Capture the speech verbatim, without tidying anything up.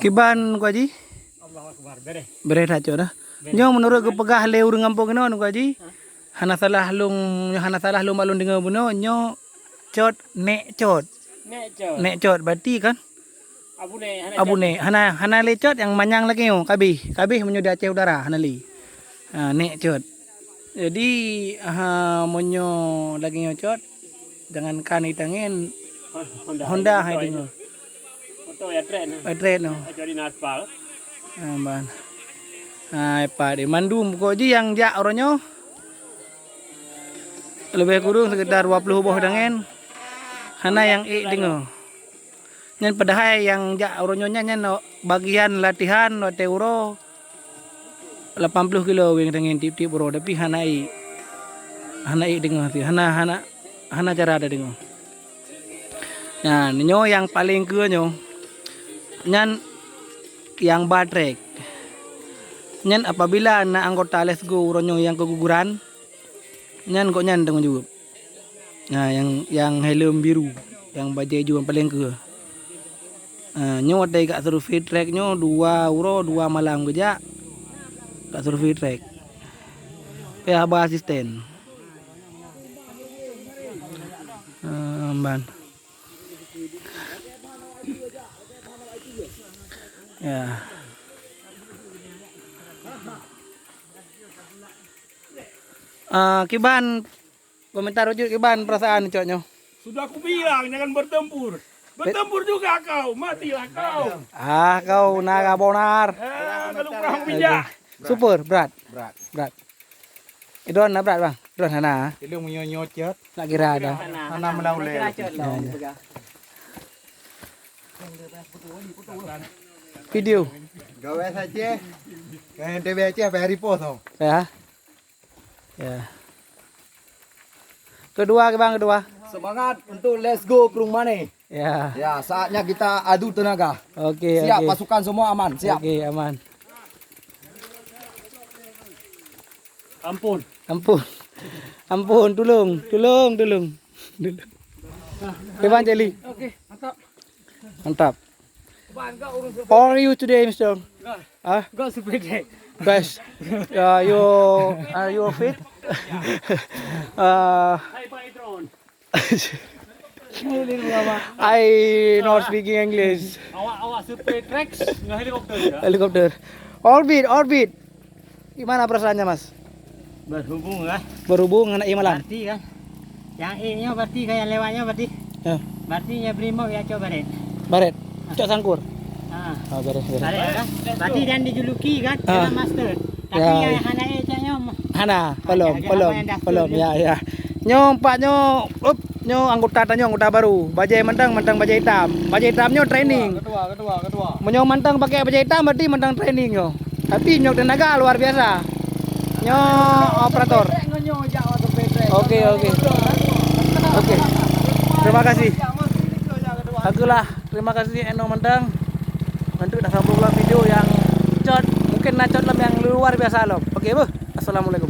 Kiban Teungku Haji? Allahu Akbar. Bereh. Bereh that cot dah. Bereh. Nyoe meunurot geupeugah lé ureueng gampông keunoe Teungku Haji, hana salah lôn, nyoe hana salah lôn bak lôn deungoe bunoe, nyoe cot, nèk cot. Nèk cot. Nèk cot, berarti kan? Abu nèk, hana Abu cot. Nèk, hana, hana lé cot nyang manyang lagèe nyoe, kabeh. Kabeh meunyoe di Aceh Utara, hana lé. Ha, nèk cot. Jadi, ha, meunyoe lagèe nyoe cot, jangankan di tangen, Honda, Honda hai deungoe. Moto ya trek noh. Hai trek noh. Jadi na aspal. Ha, ban. Ha, ipat deh. Mandum pokok jih nyang jak uroe nyoe. Leubeh kureueng sekitar dua puluh boh tangen. Hana nyang ék deungoe. Nyan padahai nyang jak uroe nyoe nyan, nyan bagian latihan watèe uroe lapan puluh kilo weng tangen tiep-tiep uroe, tapi hana ék. Hana ék deungoe, hana, hana, hana cara tadeungoe. Nyan, nyoe nyang paleng keue nyoe. Nyan nyang ba trek. Nyan apabila na anggota Let's Go uroe nyoe nyang keguguran, nyan gobnyan tanggung jaweueb. Nah, nyang, nyang helm biru, nyang bajèe ijo nyang paleng keue. Ah, nyoe watèe ka survei trek nyoe dua uroe, dua malam geujak. Ka survei trek. Pih haba asisten. Ah, ban. Ya. Ah, kiban Komentar Ujut, kiban perasaan cot nyoe? Sudah kubilang jangan bertempur. Bertempur juga kau, matilah kau. Ah, kau nara bonar. Ah, kalau kurang bijak. Super, berat. Berat. Berat. Eh, drone na berat, Bang? Drone hana? Ilung meunyoe-nyoe cot. Nak kira dah. Hana meulah ulèe. Kira cot lah, orang pegang. Video. Gawai saja. Yang T V Aceh bayar repost tu. Ya. Ya. Kedua, Bang, kedua. Semangat untuk Let's Go Krung Mane. Ya. Ya, saatnya kita adu tenaga. Oke, siap, oke. Pasukan semua aman, siap. Oke, aman. Ampun. Ampun. Ampun, tulung, tulung, tulung. Tulung. Oke, Bang Jali. Oke, mantap. Mantap. How are you today, Mister? Good. Huh? Good, super day. Best. Uh, you, are you fit? Uh, I not speaking English. Awak, awak super tracks dengan helikopter je. Helikopter. Orbit, orbit. Gimana perasaannya, Mas? Berhubung lah. Berhubung anak imalan. Berarti kan. Yang A-nya berarti kan, yang lewatnya berarti. Ya. Berarti yang brimob ya cok baret. Baret. Cok sangkur. Ha. Oh, baret, baret. Baret kan. Berarti dan dijuluki kan. Ha. Dalam master. Tapi ya, yang hana A caknya mah. Hana, belum, belum, belum. Ya, ya. Nyoe empat nyoe, up, nyoe anggota tanyoe, anggota baru. Bajai mantong, mantong bajai hitam. Bajai hitam nyoe training. Ketua, ketua, ketua. Meunyoe mantong pakai bajai hitam berarti mantong training nyoe. Tapi nyoe tenaga luar biasa. Nyoe operator. Oke, oke. Oke. Terima kasih. Baiklah, terima kasih Eno mantong. Nanti dah sambung lom video nyang cot. Mungkin na cot lom nyang luar biasa lom. Oke, beuh. Assalamualaikum.